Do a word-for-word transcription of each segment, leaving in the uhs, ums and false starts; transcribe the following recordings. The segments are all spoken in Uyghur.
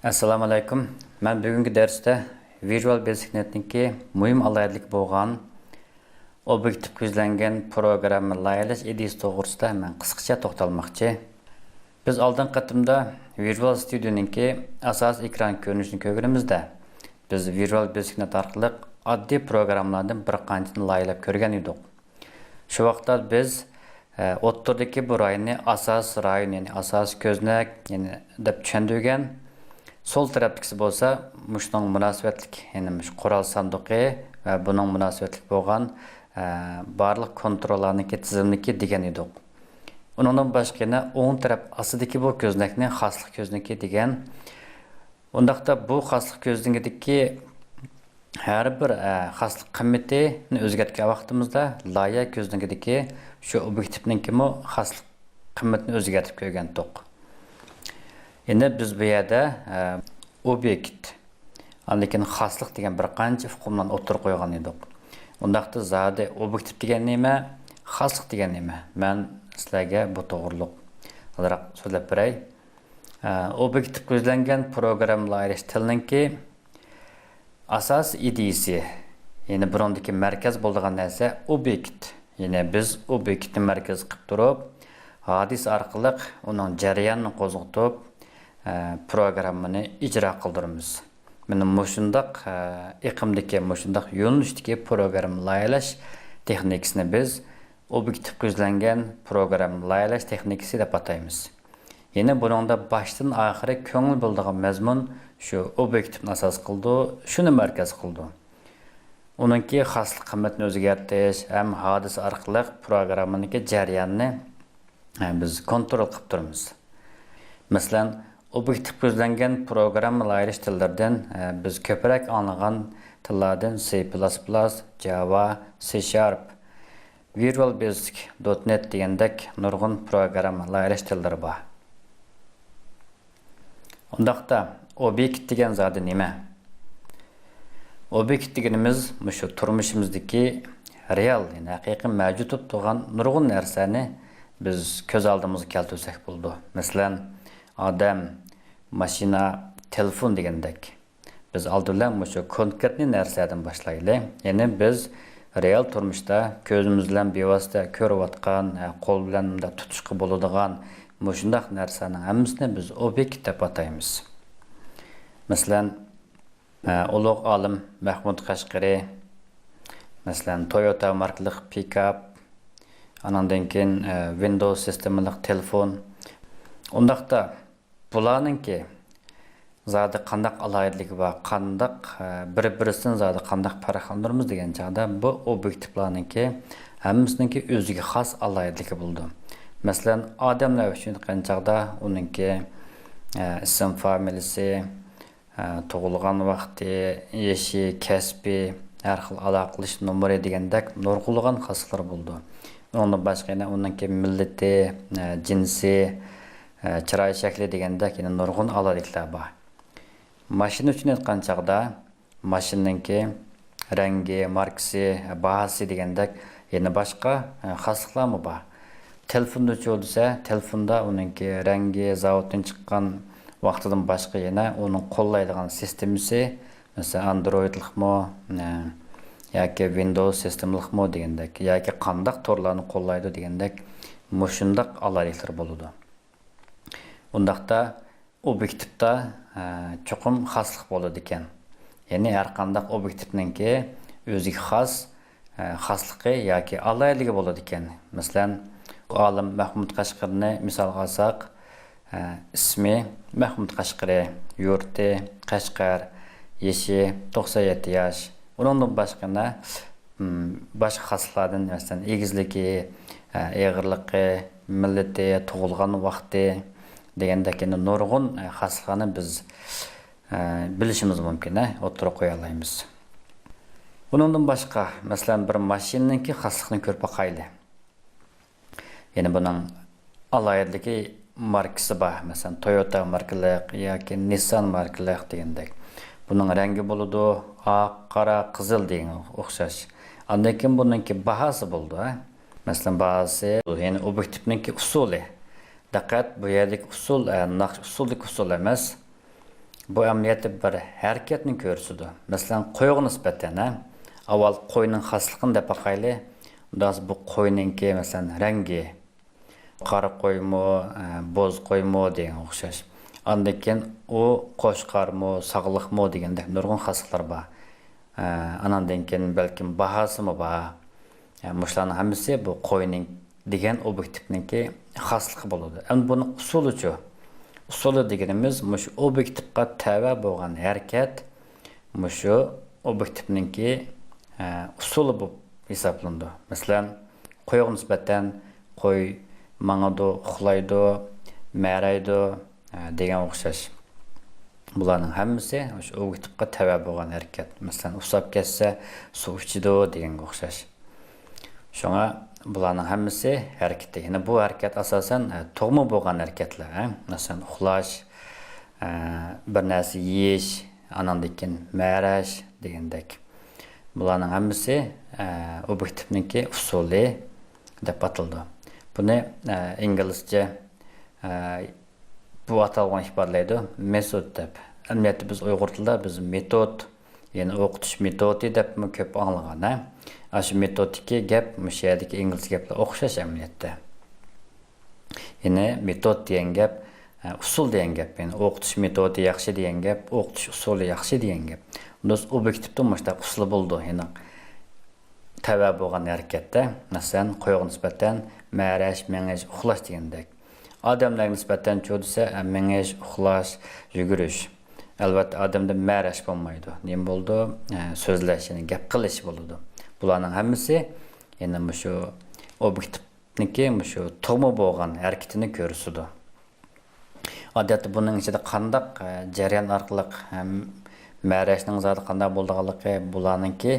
ئەسسالامۇئەلەيكۇم. مەن بۈگۈنكى دەرستە ۋىژۇئال بەيسىك نېتنىڭكى مۇھىم ئالاھىدىلىكى بولغان ئوبيېكتىپ يۈزلەنگەن پروگرامما لايىھەلەش ئىدىيىسى توغرىسىدا مەن قىسقىچە توختالماقچى. بىز ئالدىنقى قېتىمدا ۋىژۇئال ستۇدىيونىڭكى ئاساسىي ئېكران كۆرۈنۈشىنى كۆرگىنىمىزدە، بىز ۋىژۇئال بەيسىك نېت ئارقىلىق ئاددىي پروگراممىلاردىن بىر قانچىنى لايىھەلەپ كۆرگەن ئىدۇق. شۇ ۋاقىتتا بىز، ئە، ئوتتۇرىدىكى بۇ رايوننى ئاساسىي رايون، يەنى ئاساسىي كۆزنەك، يەنى دەپ چۈشەندۈرگەن. سول تەرەپتىكىسى بولسا مۇشۇنىڭ مۇناسىۋەتلىك، يەنى مۇشۇ قورال ساندۇقى ۋە بۇنىڭ مۇناسىۋەتلىك بولغان، ئە، بارلىق كونتروللارنىڭكى تىزىملىكى دېگەن ئىدۇق. ئۇنىڭدىن باشقا يەنە ئوڭ تەرەپ ئاستىدىكى بۇ كۆزنەكنى خاسلىق كۆزنىكى دېگەن. ئۇنداقتا بۇ خاسلىق كۆزنىكىدىكى ھەر بىر، ئە، خاسلىق قىممىتىنى ئۆزگەرتكەن ۋاقتىمىزدا لايىھە كۆزنىكىدىكى شۇ ئوبيېكتىپنىڭكىمۇ خاسلىق قىممىتىنى ئۆزگەرتىپ كۆرگەنتۇق. ئەمدى بىز بۇ يەردە، ئە، ئوبيېكت، ئاندىن كېيىن خاسلىق دېگەن بىر قانچە ئۇقۇملارنى ئوتتۇرىغا قويغان ئىدۇق. ئۇنداقتا زادى ئوبيېكتىپ دېگەن نېمە، خاسلىق دېگەن نېمە؟ مەن سىلەرگە بۇ توغرۇلۇق ئازراق سۆزلەپ بېرەي. ئە، ئوبيېكتىپ يۈزلەنگەن پروگرامما لايىھەلەش تىلىنىڭكى ئاساسىي ئىدىيىسى، يەنى بۇنىڭدىكى مەركەز بولىدىغان نەرسە ئوبيېكت. يەنى بىز ئوبيېكتنى مەركەز قىلىپ تۇرۇپ، ھادىسە ئارقىلىق ئۇنىڭ جەريانىنى قوزغىتىپ، ئە، پروگراممىنى ئىجرا قىلدۇرىمىز. مانا مۇشۇنداق، ئە، ئېقىمدىكى، مۇشۇنداق يۆنىلىشتىكى پروگرامما لايىھەلەش تېخنىكىسىنى بىز ئوبيېكتىپ يۈزلەنگەن پروگرامما لايىھەلەش تېخنىكىسى دەپ ئاتايمىز. يەنى بۇنىڭدا باشتىن ئاخىرى كۆڭۈل بۆلىدىغان مەزمۇن شۇ ئوبيېكتىپنى ئاساس قىلىدۇ، شۇنى مەركەز قىلىدۇ. ئۇنىڭكى خاسلىق قىممىتىنى ئۆزگەرتىش ھەم ھادىسە ئارقىلىق پروگراممىنىڭكى جەريانىنى، ھە، بىز كونترول قىلىپ تۇرىمىز. مەسىلەن، ئوبيېكتىپ يۈزلەنگەن پروگرامما لايىھەلەش تىللىرىدىن، ھە، بىز كۆپرەك ئاڭلىغان تىللاردىن سى پىلاس پىلاس، جاۋا، سى شارپ، ۋىژۇئال بەيسىك دوت نېت دېگەندەك نۇرغۇن پروگرامما لايىھەلەش تىللىرى بار. ئۇنداقتا، ئوبيېكت دېگەن زادى نېمە؟ ئوبيېكت دېگىنىمىز مۇشۇ تۇرمۇشىمىزدىكى رېئال، يەنى ھەقىقىي مەۋجۇت بولۇپ تۇرغان نۇرغۇن نەرسىلەرنى بىز كۆز ئالدىمىزغا كەلتۈرسەك بولىدۇ. مەسىلەن، ئادەم، ماشىنا، تېلېفون دېگەندەك. بىز ئالدى بىلەن مۇشۇ كونكرېتنى نەرسىلەردىن باشلايلى. يەنى بىز رېئال تۇرمۇشتا كۆزىمىز بىلەن بىۋاسىتە كۆرۈۋاتقان، ھە، قول بىلەن مۇنداق تۇتۇشقا بولىدىغان مۇشۇنداق نەرسىلەرنىڭ ھەممىسىنى بىز ئوبيېكت دەپ ئاتايمىز. مەسىلەن، ئە، ئۇلۇغ ئالىم مەھمۇد قەشقىرى، مەسىلەن، تويوتا ماركىلىق پىكاپ، ئانىڭدىن كېيىن، ئە، ۋىندوۋس سىستېمىلىق تېلېفون. ئۇنداقتا بۇلارنىڭكى زادى قانداق ئالاھىدىلىكى بار، قانداق، ئە، بىر-بىرسىدىن زادى قانداق پەرقلەندۈرىمىز دېگەن چاغدا، بۇ ئوبيېكتىپلارنىڭكى ھەممىسىنىڭكى ئۆزىگە خاس ئالاھىدىلىكى بولىدۇ. مەسىلەن، ئادەملەر ئۈچۈن ئېيتقان چاغدا ئۇنىڭكى، ئە، ئىسىم فامىلىسى، ئە، تۇغۇلغان ۋاقتى، يېشى، كەسپى، ھەر خىل ئالاقىلىشىش نومۇرى دېگەندەك نۇرغۇنلىغان خاسلىقلىرى بولىدۇ. ئۇنىڭدىن باشقا يەنە ئۇنىڭكى مىللىتى، ئە، جىنسى، ئە، چىراي شەكلى دېگەندەك يەنە نۇرغۇن ئالاھىدىلىكلەر بار. ماشىنا ئۈچۈن ئېيتقان چاغدا، ماشىنىنىڭكى رەڭگى، ماركىسى، باھاسى دېگەندەك يەنە باشقا، ئە، خاسلىقلارمۇ بار. تېلېفوندا چۇ دېسە، تېلېفوندا ئۇنىڭكى رەڭگى، زاۋۇتتىن چىققان ۋاقتىدىن باشقا يەنە ئۇنىڭ قوللايدىغان سىستېمىسى، مەسىلەن، ئاندرويدلىقمۇ، ئە، ياكى ۋىندوۋس سىستېمىلىقمۇ دېگەندەك، ياكى قانداق تورلارنى قوللايدۇ دېگەندەك مۇشۇنداق ئالاھىدىلىكلىرى بولىدۇ. ئۇنداقتا ئوبيېكتىپتا، ئە، چوقۇم خاسلىق بولىدىكەن. يەنى ھەر قانداق ئوبيېكتىپنىڭكى ئۆزىگە خاس، ئە، خاسلىقى ياكى ئالاھىدىلىكى بولىدىكەن. مەسىلەن، ئالىم مەھمۇد قەشقىرىنى مىسالغا ئالساق، ئە، ئىسمى مەھمۇد قەشقىرى، يۇرتى قەشقەر، يېشى توقسان يەتتە ياش. ئۇنىڭدىن باشقا يەنە، م، باشقا خاسلىقلاردىن، مەسىلەن، ئېگىزلىكى، ئە، ئېغىرلىقى، مىللىتى، تۇغۇلغان ۋاقتى دېگەندەك يەنە نۇرغۇن، ئە، خاسلىقلارنى بىز، ئە، بىلىشىمىز مۇمكىن، ئە، ئوتتۇرىغا قويالايمىز. ئۇنىڭدىن باشقا، مەسىلەن، بىر ماشىنىنىڭكى خاسلىقىنى كۆرۈپ باقايلى. يەنى بۇنىڭ ئالاھىدىلىكى ماركىسى بار. مەسىلەن، تويوتا ماركىلىق ياكى نىسسان ماركىلىق دېگەندەك. بۇنىڭ رەڭگى بولىدۇ، ئاق، قارا، قىزىل دېگەنگە ئوخشاش. ئاندىن كېيىن بۇنىڭكى باھاسى بولىدۇ، ھە. مەسىلەن، باھاسى، يەنى ئوبيېكتىپنىڭكى ئۇسۇلى. دىققەت، بۇ يەردىكى ئۇسۇل، ئە، نەقىش ئۇسۇلدىكى ئۇسۇل ئەمەس. بۇ ئەمەلىيەتتە بىر ھەرىكەتنى كۆرسىتىدۇ. مەسىلەن، قويغا نىسبەتەن، ھە؟ ئاۋۋال قوينىڭ خاسلىقىنى دەپ باقايلى. ئۇنداق بۇ قوينىڭكى، مەسىلەن، رەڭگى، قارا قويمۇ، ئە، بوز قويمۇ دېگەنگە ئوخشاش. ئاندىن كېيىن ئۇ قوچقارمۇ، ساغلىقمۇ دېگەندەك نۇرغۇن خاسلىقلار بار. ئە، ئاناندىن كېيىن بەلكىم باھاسىمۇ بار. ئە، مۇشۇلارنىڭ ھەممىسى بۇ قوينىڭ دېگەن ئوبيېكتىپنىڭكى خاسلىقى بولىدۇ. ئەمدى بۇنىڭ ئۇسۇلىچۇ؟ ئۇسۇلى دېگىنىمىز مۇشۇ ئوبيېكتىپقا تەۋە بولغان ھەرىكەت مۇشۇ ئوبيېكتىپنىڭكى، ئە، ئۇسۇلى بولۇپ ھېسابلىنىدۇ. مەسىلەن، قويغا نىسبەتەن قوي ماڭىدۇ، ئۇخلايدۇ، مەرەيدۇ، ئە، دېگەن ئوخشاش. بۇلارنىڭ ھەممىسى شۇ ئوبيېكتىپقا تەۋە بولغان ھەرىكەت. مەسىلەن، ئۇسساپ كەتسە، سۇ ئىچىدۇ دېگەنگە ئوخشاش. شۇڭا بۇلارنىڭ ھەممىسى ھەرىكىتى. يەنى بۇ ھەرىكەت ئاساسەن، ئە، تۇغما بولغان ھەرىكەتلەر، ھە؟ مەسىلەن، ئۇخلاش، ئە، بىر نەرسە يېيىش، ئاناندىن كېيىن مەرەش دېگەندەك. بۇلارنىڭ ھەممىسى، ئە، ئوبيېكتىپنىڭكى ئۇسۇلى دەپ ئاتىلىدۇ. بۇنى، ئە، ئىنگلىزچە، ئە، بۇ ئاتالغۇنى ئىپادىلەيدۇ، مېتود دەپ. ئەمەلىيەتتە بىز ئۇيغۇر تىلىدا بىز مېتود، يەنى ئوقۇتۇش مېتودى دەپمۇ كۆپ ئاڭلىغان، ھە؟ ئاشۇ مېتودتىكى گەپ مۇشۇ يەردىكى ئىنگلىزچە گەپ بىلەن ئوخشاش ئەمەلىيەتتە. يەنى مېتود دېگەن گەپ، ئە، ئۇسۇل دېگەن گەپ. يەنى ئوقۇتۇش مېتودى ياخشى دېگەن گەپ، ئوقۇتۇش ئۇسۇلى ياخشى دېگەن گەپ. بۇ ئوبيېكتىپتا مۇشۇنداق ئۇسۇلى بولىدۇ. يەنى تەۋە بولغان ھەرىكەتتە، مەسىلەن، قويغا نىسبەتەن مەرەش، مېڭىش، ئۇخلاش دېگەندەك. ئادەملەرگە نىسبەتەنچۇ دېسە، ئە، مېڭىش، ئۇخلاش، يۈگۈرۈش. ئەلۋەتتە، ئادەمدە مەرەش بولمايدۇ. نېمە بولىدۇ؟ ئە، سۆزلەش، يەنى گەپ قىلىش بولىدۇ. بۇلارنىڭ ھەممىسى يەنە مۇشۇ ئوبيېكتىپنىڭكى مۇشۇ تۇغما بولغان ھەرىكىتىنى كۆرسىتىدۇ. ئادەتتە بۇنىڭ ئىچىدە قانداق، ئە، جەريان ئارقىلىق ھەم مەرەشنىڭ زادى قانداق بولىدىغانلىقى، بۇلارنىڭكى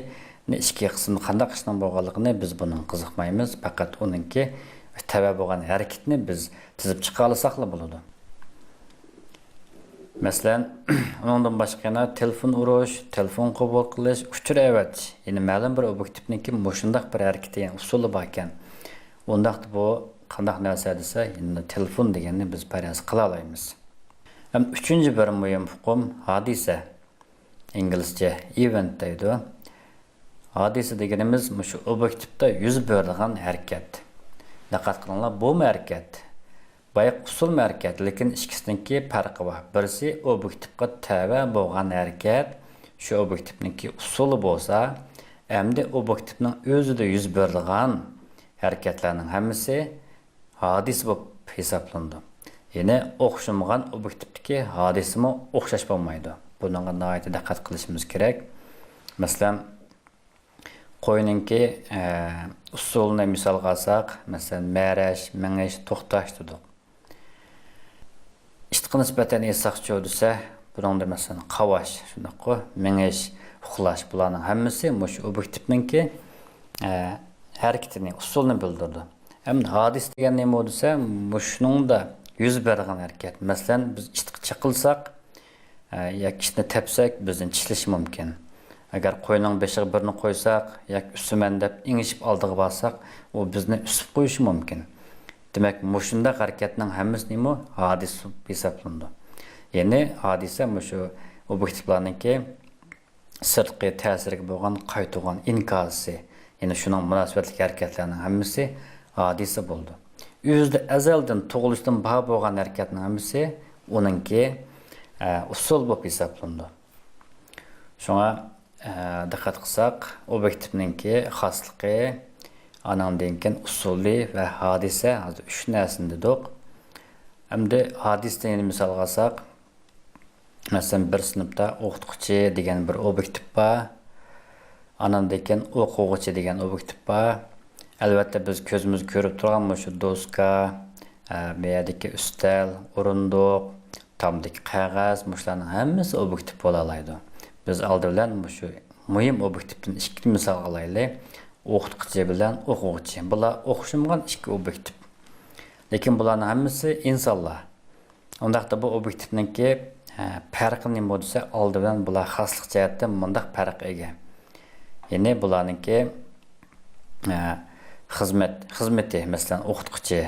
ئىچكى قىسمىدا قانداق ئىشنىڭ بولغانلىقىنى بىز بۇنىڭغا قىزىقمايمىز. پەقەت ئۇنىڭكى تەۋە بولغان ھەرىكىتىنى بىز تىزىپ چىقالىساقلا بولىدۇ. مەسىلەن، ئۇنىڭدىن باشقا يەنە تېلېفون ئۇرۇش، تېلېفون قوبۇل قىلىش، ئۇچۇر ئەۋەتىش، يەنى مەلۇم بىر ئوبيېكتىپنىڭكى مۇشۇنداق بىر ھەرىكىتى، يەنى ئۇسۇلى باركەن. ئۇنداقتا بۇ قانداق نەرسە دېسە، يەنە تېلېفون دېگەننى بىز پەرەز قىلالايمىز. ھەم ئۈچىنچى بىر مۇھىم ئۇقۇم ھادىسە. ئىنگلىزچە ئىۋېنت دەيدۇ. ھادىسە دېگىنىمىز مۇشۇ ئوبيېكتىپتا يۈز بېرىدىغان ھەرىكەت. دىققەت قىلىڭلار، بۇمۇ ھەرىكەت. بايىقى ئۇسۇلمۇ ھەرىكەت، لېكىن ئىككىسىنىڭكى پەرقى بار. بىرسى ئوبيېكتىپقا تەۋە بولغان ھەرىكەت، شۇ ئوبيېكتىپنىڭكى ئۇسۇلى بولسا، ئەمدى ئوبيېكتىپنىڭ ئۆزىدە يۈز بېرىدىغان ھەرىكەتلەرنىڭ ھەممىسى ھادىسە بولۇپ ھېسابلىنىدۇ. يەنى ئوخشىمىغان ئوبيېكتىپتىكى ھادىسىمۇ ئوخشاش بولمايدۇ. بۇنىڭغا ناھايىتى دىققەت قىلىشىمىز كېرەك. مەسىلەن، قوينىڭكى، ئە، ئۇسۇلىنى مىسالغا ئالساق، مەسىلەن، مەرەش، مېڭىش، توختاش دېدۇق. ئىتقا نىسبەتەن ئېيتساقچۇ دېسە، بۇنىڭدا مەسىلەن، قاۋاش، شۇنداققۇ، مېڭىش، ئۇخلاش، بۇلارنىڭ ھەممىسى مۇشۇ ئوبيېكتىپنىڭكى، ئە، ھەرىكىتىنى، ئۇسۇلىنى بىلدۈرىدۇ. ئەمدى ھادىسە دېگەن نېمە دېسە، مۇشۇنىڭدا يۈز بېرىدىغان ھەرىكەت. مەسىلەن، بىز ئىتقا چېقىلساق، ئە، ياكى ئىتنى تەپسەك، بىزنى چىشلىشى مۇمكىن. ئەگەر قوينىڭ بېشىغا بىرنى قويساق ياكى ئۈسىمەن دەپ ئېڭىشىپ ئالدىغا بارساق، ئۇ بىزنى ئۈسۈپ قويۇشى مۇمكىن. دېمەك، مۇشۇنداق ھەرىكەتنىڭ ھەممىسى نېمە؟ ھادىسە ھېسابلىنىدۇ. يەنى ھادىسە مۇشۇ ئوبيېكتىپلارنىڭكى سىرتقى تەسىرگە بولغان قايتۇرغان ئىنكاسى، يەنى شۇنىڭ مۇناسىۋەتلىك ھەرىكەتلەرنىڭ ھەممىسى ھادىسە بولىدۇ. ئۆزىدە ئەزەلدىن، تۇغۇلۇشتىن بار بولغان ھەرىكەتنىڭ ھەممىسى ئۇنىڭكى، ئە، ئۇسۇل بولۇپ ھېسابلىنىدۇ. شۇڭا، ئە، دىققەت قىلساق، ئوبيېكتىپنىڭكى خاسلىقى، ئانىڭدىن كېيىن ئۇسۇلى ۋە ھادىسە، ھازىر ئۈچ نەرسىنى دېدۇق. ئەمدى ھادىسىنى يەنە مىسالغا ئالساق، مەسىلەن، بىر سىنىپتا ئوقۇتقۇچى دېگەن بىر ئوبيېكتىپ بار. ئانىڭدىن كېيىن ئوقۇغۇچى دېگەن ئوبيېكتىپ بار. ئەلۋەتتە، بىز كۆزىمىز كۆرۈپ تۇرغان مۇشۇ دوسكا، ئە، بۇ يەردىكى ئۈستەل، ئورۇندۇق، تامدىكى قەغەز، مۇشۇلارنىڭ ھەممىسى ئوبيېكتىپ بولالايدۇ. بىز ئالدى بىلەن مۇشۇ مۇھىم ئوبيېكتىپتىن ئىككى مىسال ئالايلى. ئوقۇتقۇچى بىلەن ئوقۇغۇچى. بۇلار ئوخشىمىغان ئىككى ئوبيېكتىپ. لېكىن بۇلارنىڭ ھەممىسى ئىنسانلار. ئۇنداقتا بۇ ئوبيېكتىپنىڭكى، ھە، پەرقى نېمە دېسە، ئالدى بىلەن بۇلار خاسلىق جەھەتتىن مۇنداق پەرققە ئىگە. يەنى بۇلارنىڭكى، ھە، خىزمەت، خىزمىتى، مەسىلەن، ئوقۇتقۇچى.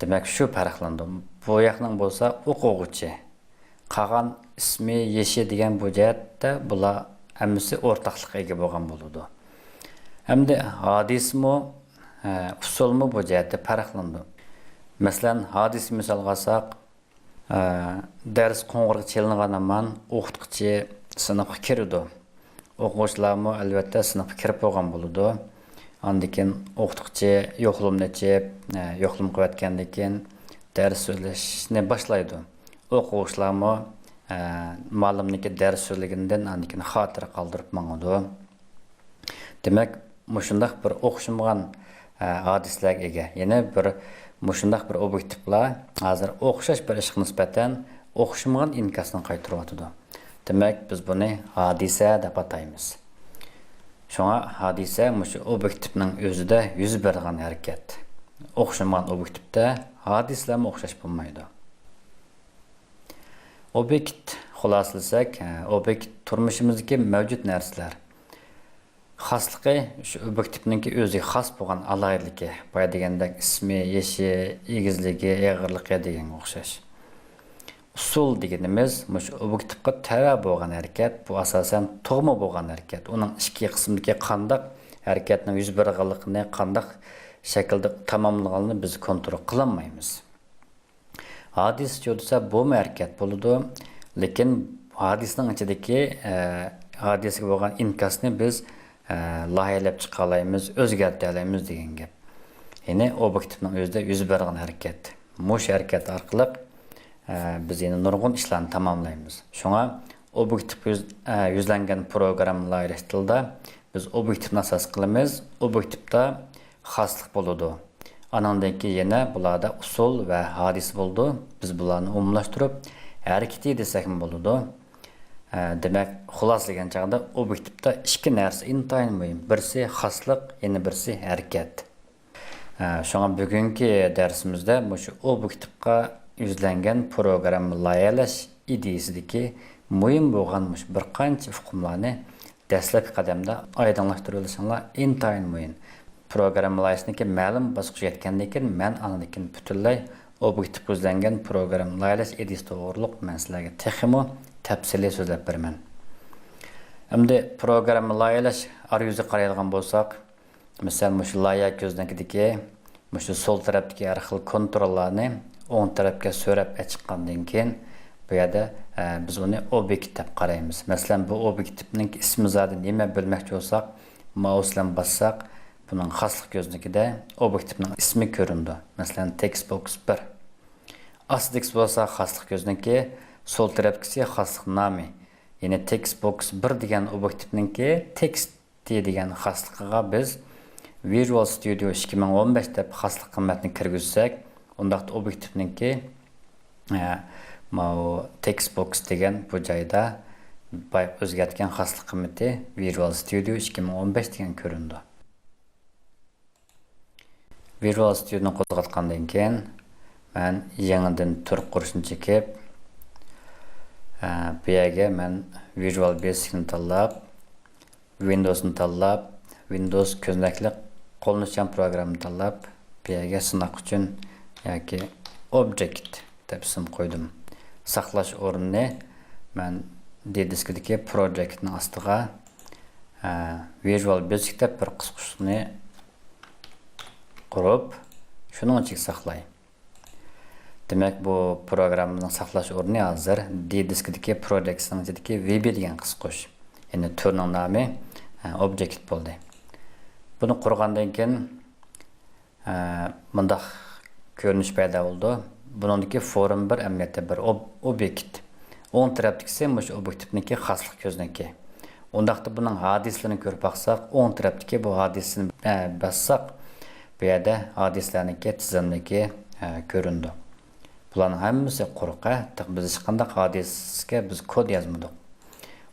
دېمەك، شۇ پەرقلىنىدۇ. بۇ ياقنىڭ بولسا ئوقۇغۇچى. قالغان ئىسمى يېشى دېگەن بۇ جەھەتتە بۇلار ھەممىسى ئورتاقلىققا ئىگە بولغان بولىدۇ. ئەمدى ھادىسىمۇ، ئە، ئۇسۇلمۇ بۇ جەھەتتە پەرقلىنىدۇ. مەسىلەن، ھادىسە مىسالغا ئالساق، ئە، دەرس قوڭغۇرىقى چېلىنغان ھامان ئوقۇتقۇچى سىنىپقا كىرىدۇ. ئوقۇغۇچىلارمۇ ئەلۋەتتە سىنىپقا كىرىپ بولغان بولىدۇ. ئاندىن كېيىن ئوقۇتقۇچى يوقلىمىنى ئېچىپ، ئە، يوقلىما قىلىۋەتكەندىن كېيىن دەرس سۆزلەشنى باشلايدۇ. ئوقۇغۇچىلارمۇ، ئە، مۇئەللىمنىڭكى دەرس سۆزلىگىنىدىن ئاندىن كېيىن خاتىرە قالدۇرۇپ ماڭىدۇ. دېمەك، مۇشۇنداق بىر ئوخشىمىغان، ئە، ھادىسىلەرگە ئىگە. يەنە بىر مۇشۇنداق بىر ئوبيېكتىپلار ھازىر ئوخشاش بىر ئىشقا نىسبەتەن ئوخشىمىغان ئىنكاسنى قايتۇرۇۋاتىدۇ. دېمەك، بىز بۇنى ھادىسە دەپ ئاتايمىز. شۇڭا ھادىسە مۇشۇ ئوبيېكتىپنىڭ ئۆزىدە يۈز بېرىدىغان ھەرىكەت. ئوخشىمىغان ئوبيېكتىپتە ھادىسىلەرمۇ ئوخشاش بولمايدۇ. ئوبيېكت خۇلاسىلىسەك، ئوبيېكت تۇرمۇشىمىزدىكى مەۋجۇت نەرسىلەر. خاسلىقى، شۇ ئوبيېكتىپنىڭكى ئۆزىگە خاس بولغان ئالاھىدىلىكى، بايا دېگەندەك ئىسمى، يېشى، ئېگىزلىكى، ئېغىرلىقى دېگەنگە ئوخشاش. ئۇسۇل دېگىنىمىز مۇشۇ ئوبيېكتىپقا تەۋە بولغان ھەرىكەت، بۇ ئاساسەن تۇغما بولغان ھەرىكەت. ئۇنىڭ ئىچكى قىسمىدىكى قانداق ھەرىكەتنىڭ يۈز بېرىدىغانلىقىنى، قانداق شەكىلدە تاماملىغانلىقىنى بىز كونترول قىلالمايمىز. ھادىسىچۇ دېسە، بۇمۇ ھەرىكەت بولىدۇ، لېكىن ھادىسىنىڭ ئىچىدىكى، ئە، ھادىسىگە بولغان ئىنكاسنى بىز، ئە، لايىھەلەپ چىقالايمىز، ئۆزگەرتەلەيمىز دېگەن گەپ. يەنى ئوبيېكتىپنىڭ ئۆزىدە يۈز بېرىدىغان ھەرىكەت. مۇشۇ ھەرىكەت ئارقىلىق، ئە، بىز يەنە نۇرغۇن ئىشلارنى تاماملايمىز. شۇڭا ئوبيېكتىپ يۈز-، ئە، يۈزلەنگەن پروگرامما لايىھەلەش تىلىدا بىز ئوبيېكتىپنى ئاساس قىلىمىز. ئوبيېكتىپتا خاسلىق بولىدۇ. ئانىڭدىن كېيىن يەنە بۇلاردا ئۇسۇل ۋە ھادىسە بولىدۇ. بىز بۇلارنى ئومۇملاشتۇرۇپ، ھەرىكىتى دېسەكمۇ بولىدۇ. ئە، دېمەك، خۇلاسىلىگەن چاغدا ئوبيېكتىپتا ئىككى نەرسە ئىنتايىن مۇھىم. بىرسى خاسلىق، يەنە بىرسى ھەرىكەت. ئە، شۇڭا بۈگۈنكى دەرسىمىزدە مۇشۇ ئوبيېكتىپقا يۈزلەنگەن پروگرامما لايىھەلەش ئىدىيىسىدىكى مۇھىم بولغان مۇشۇ بىر قانچە ئۇقۇملارنى دەسلەپكى قەدەمدە ئايدىڭلاشتۇرۇۋېلىشىڭلار ئىنتايىن مۇھىم. پروگرامما لايىھەسىنىڭكى مەلۇم باسقۇچقا يەتكەندىن كېيىن، مەن ئاندىن كېيىن پۈتۈنلەي ئوبيېكتىپ يۈزلەنگەن پروگرامما لايىھەلەش ئىدىيىسى توغرۇلۇق مەن سىلەرگە تېخىمۇ تەپسىلىي سۆزلەپ بېرىمەن. ئەمدى پروگرامما لايىھەلەش ئارا يۈزىگە قارايدىغان بولساق، مىسال، مۇشۇ لايىھە كۆزنىكىدىكى مۇشۇ سول تەرەپتىكى ھەر خىل كونتروللارنى ئوڭ تەرەپكە سۆرەپ ئېچىققاندىن كېيىن، بۇ يەردە، ئە، بىز ئۇنى ئوبيېكت دەپ قارايمىز. مەسىلەن، بۇ ئوبيېكتىپنىڭ ئىسمى زادى نېمە بىلمەكچى بولساق، مائۇس بىلەن باسساق، بۇنىڭ خاسلىق كۆزنىكىدە ئوبيېكتىپنىڭ ئىسمى كۆرۈنىدۇ. مەسىلەن، تېكىست بوكس بىر. ئاستىدىكىسى بولسا خاسلىق كۆزنىكى سول تەرەپكىسى خاسلىق نامى. يەنى تېكىست بوكس بىر دېگەن ئوبيېكتىپنىڭكى تېكىست تى دېگەن خاسلىقىغا بىز ۋىژۇئال ستۇدىيو ئىككى مىڭ ئون بەش دەپ خاسلىق قىممەتنى كىرگۈزسەك، ئۇنداقتا ئوبيېكتىپنىڭكى، ئە، ماۋۇ تېكىست بوكس دېگەن بۇ جايدا بايىقى ئۆزگەرتكەن خاسلىق قىممىتى ۋىژۇئال ستۇدىيو ئىككى مىڭ ئون بەش دېگەن كۆرۈنىدۇ. ۋىژۇئال ستۇدىيونى قوزغاتقاندىن كېيىن، مەن يېڭىدىن تۈر قۇرۇشنى چېكىپ، ئە، بۇ يەرگە مەن ۋىژۇئال بېسىكنى تاللاپ، ۋىندوزنى تاللاپ، ۋىندوز كۆزنەكلىك قوللىنىشچان پروگراممىنى تاللاپ، بۇ يەرگە سىناق ئۈچۈن ياكى ئوبجېكت دەپ ئىسىم قويدۇم. ساقلاش ئورنىنى مەن دى دىسكىدىكى پروجېكتنىڭ ئاستىغا، ئە، ۋىژۇئال بېسىك دەپ بىر قىسقۇچنى قۇرۇپ، شۇنىڭ ئىچىگە ساقلاي. دېمەك، بۇ پروگراممىنىڭ ساقلاش ئورنى ھازىر دى دىسكىدىكى پروجېكتنىڭ ئىچىدىكى ۋى بى دېگەن قىسقۇچ. يەنى تۈرنىڭ نامى، ئە، ئوبجېكت بولدى. بۇنى قۇرغاندىن كېيىن، ئە، مۇنداق كۆرۈنۈش پەيدا بولىدۇ. بۇنىڭدىكى فورم بىر ئەمەلىيەتتە بىر ئوب-، ئوبيېكت. ئوڭ تەرەپتىكىسى مۇشۇ ئوبيېكتىپنىڭكى خاسلىق كۆزنىكى. ئۇنداقتا بۇنىڭ ھادىسىلىرىنى كۆرۈپ باقساق، ئوڭ تەرەپتىكى بۇ ھادىسىنى، ئە، باسساق، بۇ يەردە ھادىسىلەرنىڭكى تىزىملىكى، ئە، كۆرۈنىدۇ. بۇلارنىڭ ھەممىسى قۇرۇق، ھە؟ تېخى بىز ھېچقانداق ھادىسىگە بىز كود يازمىدۇق.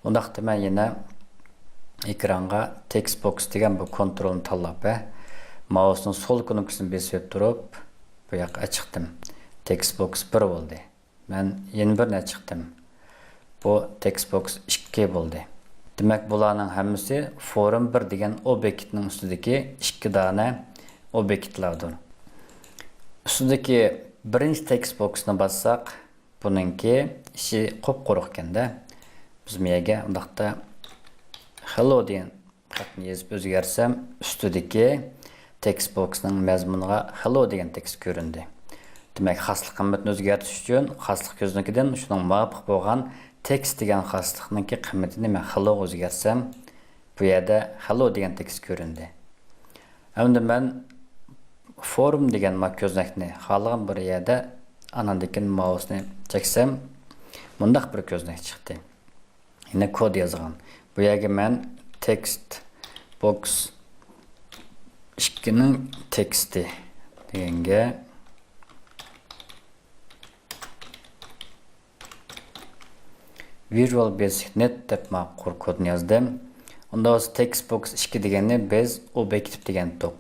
ئۇنداقتا مەن يەنە ئېكرانغا تېكىست بوكس دېگەن بۇ كونترولنى تاللاپ، ھە؟ مائۇسنىڭ سول كنوپكىسىنى بېسىپ تۇرۇپ، بۇ ياققا ئېچىقتىم. تېكىست بوكس بىر بولدى. مەن يەنە بىرنى ئېچىقتىم. بۇ تېكىست بوكس ئىككى بولدى. دېمەك، بۇلارنىڭ ھەممىسى فورم بىر دېگەن ئوبيېكتنىڭ ئۈستىدىكى ئىككى دانە ئوبيېكتلاردۇر. ئۈستىدىكى بىرىنچى تېكىست بوكسنى باسساق، بۇنىڭكى ئىچى قۇپقۇرۇق ئىكەندە. بىز بۇ يەرگە ئۇنداقتا خېللو دېگەن خەتنى يېزىپ ئۆزگەرتسەم، ئۈستىدىكى تېكىست بوكسنىڭ مەزمۇنىغا خېللو دېگەن تېكىست كۆرۈندى. دېمەك، خاسلىق قىممىتىنى ئۆزگەرتىش ئۈچۈن خاسلىق كۆزنىكىدىن شۇنىڭ مۇۋاپىق بولغان تېكىست دېگەن خاسلىقنىڭكى قىممىتىنى مەن خېللوغا ئۆزگەرتسەم، بۇ يەردە خېللو دېگەن تېكىست كۆرۈندى. ئەمدى مەن فورم دېگەن ما كۆزنەكنى خالىغان بىر يەردە ئاناندىن كېيىن ماۋۇسنى چەكسەم، مۇنداق بىر كۆزنەك چىقتى. يەنە كود يازغان. بۇ يەرگە مەن تېكىست بوكس ئىككىنىڭ تېكىستى دېگەنگە ۋىژۇئال بەيسىك نەت دەپ ما قۇر كودنى يازدىم. ئۇندا بولسا تېكىست بوكس ئىككى دېگەننى بىز ئوبيېكتىپ دېگەنتۇق.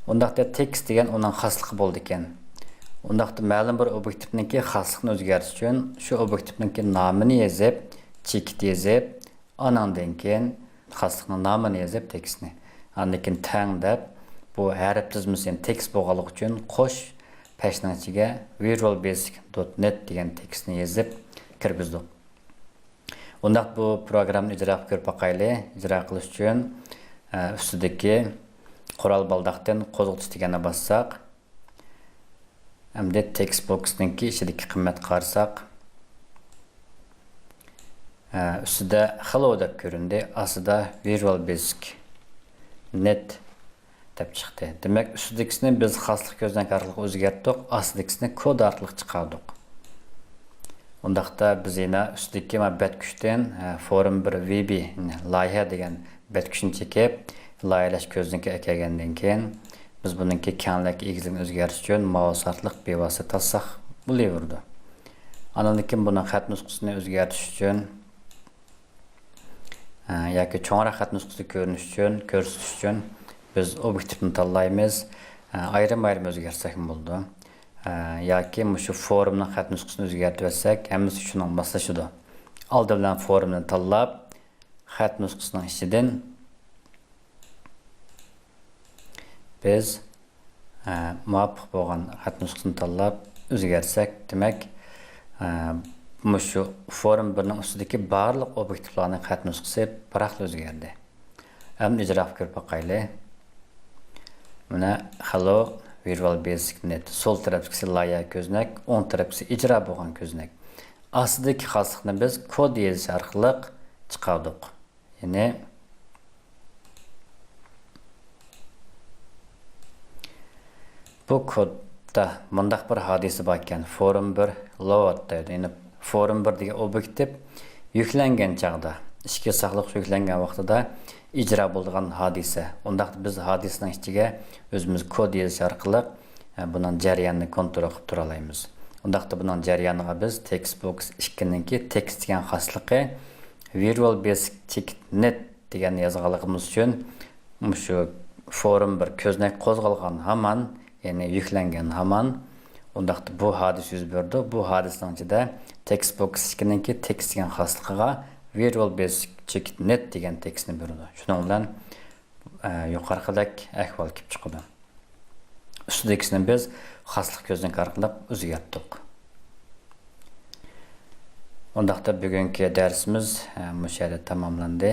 ئۇنداقتا تېكىست دېگەن ئۇنىڭ خاسلىقى بولىدىكەن. ئۇنداقتا مەلۇم بىر ئوبيېكتىپنىڭكى خاسلىقىنى ئۆزگەرتىش ئۈچۈن شۇ ئوبيېكتىپنىڭكى نامىنى يېزىپ، چېكىت يېزىپ، ئاناندىن كېيىن خاسلىقنىڭ نامىنى يېزىپ تېكىستنى. ئاندىن كېيىن تەڭ دەپ، بۇ ھەرپ تىزمىسى، يەنى تېكىست بولغانلىقى ئۈچۈن قوش پەشنىڭ ئىچىگە ۋىژۇئال بەيسىك دوت نەت دېگەن تېكىستنى يېزىپ كىرگۈزدۇق. ئۇنداق بۇ پروگراممىنى ئىجرا قىلىپ كۆرۈپ باقايلى. ئىجرا قىلىش ئۈچۈن، ئە، ئۈستىدىكى قورال بالداقتىن قوزغىتىش دېگەننى باسساق، ئەمدى تېكىست بوكسنىڭكى ئىچىدىكى قىممەتكە قارىساق، ئە، ئۈستىدە خېللو دەپ كۆرۈندى، ئاستىدا ۋىژۇئال بەيسىك نەت دەپ چىقتى. دېمەك، ئۈستىدىكىسىنى بىز خاسلىق كۆزنەك ئارقىلىق ئۆزگەرتتۇق، ئاستىدىكىسىنى كود ئارقىلىق چىقاردۇق. ئۇنداقتا بىز يەنە ئۈستىدىكى مانا بەتكۈچتىن، ئە، فورم بىر ۋى بى، لايىھە دېگەن بەتكۈچنى چېكىپ، لايىھەلەش كۆزنىكىگە ئەكەلگەندىن كېيىن، بىز بۇنىڭكى كەڭلىك ئېگىزلىكىنى ئۆزگەرتىش ئۈچۈن مائۇس ئارقىلىق بىۋاسىتە تارتساق بولۇۋېرىدۇ. ئاندىن كېيىن بۇنىڭ خەت نۇسخىسىنى ئۆزگەرتىش ئۈچۈن، ئە، ياكى چوڭراق خەت نۇسخىسى كۆرۈنۈش ئۈچۈن، كۆرسىتىش ئۈچۈن بىز ئوبيېكتىپنى تاللايمىز. ئە، ئايرىم-ئايرىم ئۆزگەرتسەكمۇ بولىدۇ. ئە، ياكى مۇشۇ فورمنىڭ خەت نۇسخىسىنى ئۆزگەرتىۋەتسەك، ھەممىسى شۇنىڭغا ماسلىشىدۇ. ئالدى بىلەن فورمنى تاللاپ، خەت نۇسخىسىنىڭ ئىچىدىن بىز، ئە، مۇۋاپىق بولغان خەت نۇسخىسىنى تاللاپ ئۆزگەرتسەك، دېمەك، ئە، مۇشۇ فورم بىرنىڭ ئۈستىدىكى بارلىق ئوبيېكتىپلارنىڭ خەت نۇسخىسى پۇراقلا ئۆزگەردى. ئەمدى ئىجرا قىلىپ كۆرۈپ باقايلى. مانا، خېللو ۋىژۇئال بەيسىك نەت. سول تەرەپتىكىسى لايىھە كۆزنەك، ئوڭ تەرەپتىكىسى ئىجرا بولغان كۆزنەك. ئاستىدىكى خاسلىقنى بىز كود يېزىش ئارقىلىق چىقاردۇق. يەنى بۇ كودتا مۇنداق بىر ھادىسە بار ئىكەن، فورم بىر لوئاۋت دەيدۇ. يەنى فورم بىر دېگەن ئوبيېكتىپ يۈكلەنگەن چاغدا، ئىچكى ساقلىغۇچ يۈكلەنگەن ۋاقتىدا ئىجرا بولىدىغان ھادىسە. ئۇنداقتا بىز ھادىسىنىڭ ئىچىگە ئۆزىمىز كود يېزىش ئارقىلىق، ھە، بۇنىڭ جەريانىنى كونترول قىلىپ تۇرالايمىز. ئۇنداقتا بۇنىڭ جەريانىغا بىز تېكىست بوكس ئىككىنىڭكى تېكىست دېگەن خاسلىقى ۋىژۇئال بەيسىك چېكىت نەت دېگەننى يازغانلىقىمىز ئۈچۈن مۇشۇ فورم بىر كۆزنەك قوزغالغان ھامان، يەنى يۈكلەنگەن ھامان، ئۇنداقتا بۇ ھادىسە يۈز بېرىدۇ. بۇ ھادىسىنىڭ ئىچىدە تېكىست بوكس ئىككىنىڭكى تېكىست دېگەن خاسلىقىغا ۋىژۇئال بەيسىك چېكىت نەت دېگەن تېكىستنى بېرىدۇ. شۇنىڭ بىلەن، ئە، يۇقىرىقىدەك ئەھۋال كېلىپ چىقىدۇ. ئۈستىدىكىسىنى بىز خاسلىق كۆزنىكى ئارقىلىق ئۆزگەرتتۇق. ئۇنداقتا بۈگۈنكى دەرسىمىز، ئە، مۇشۇ يەردە تاماملاندى.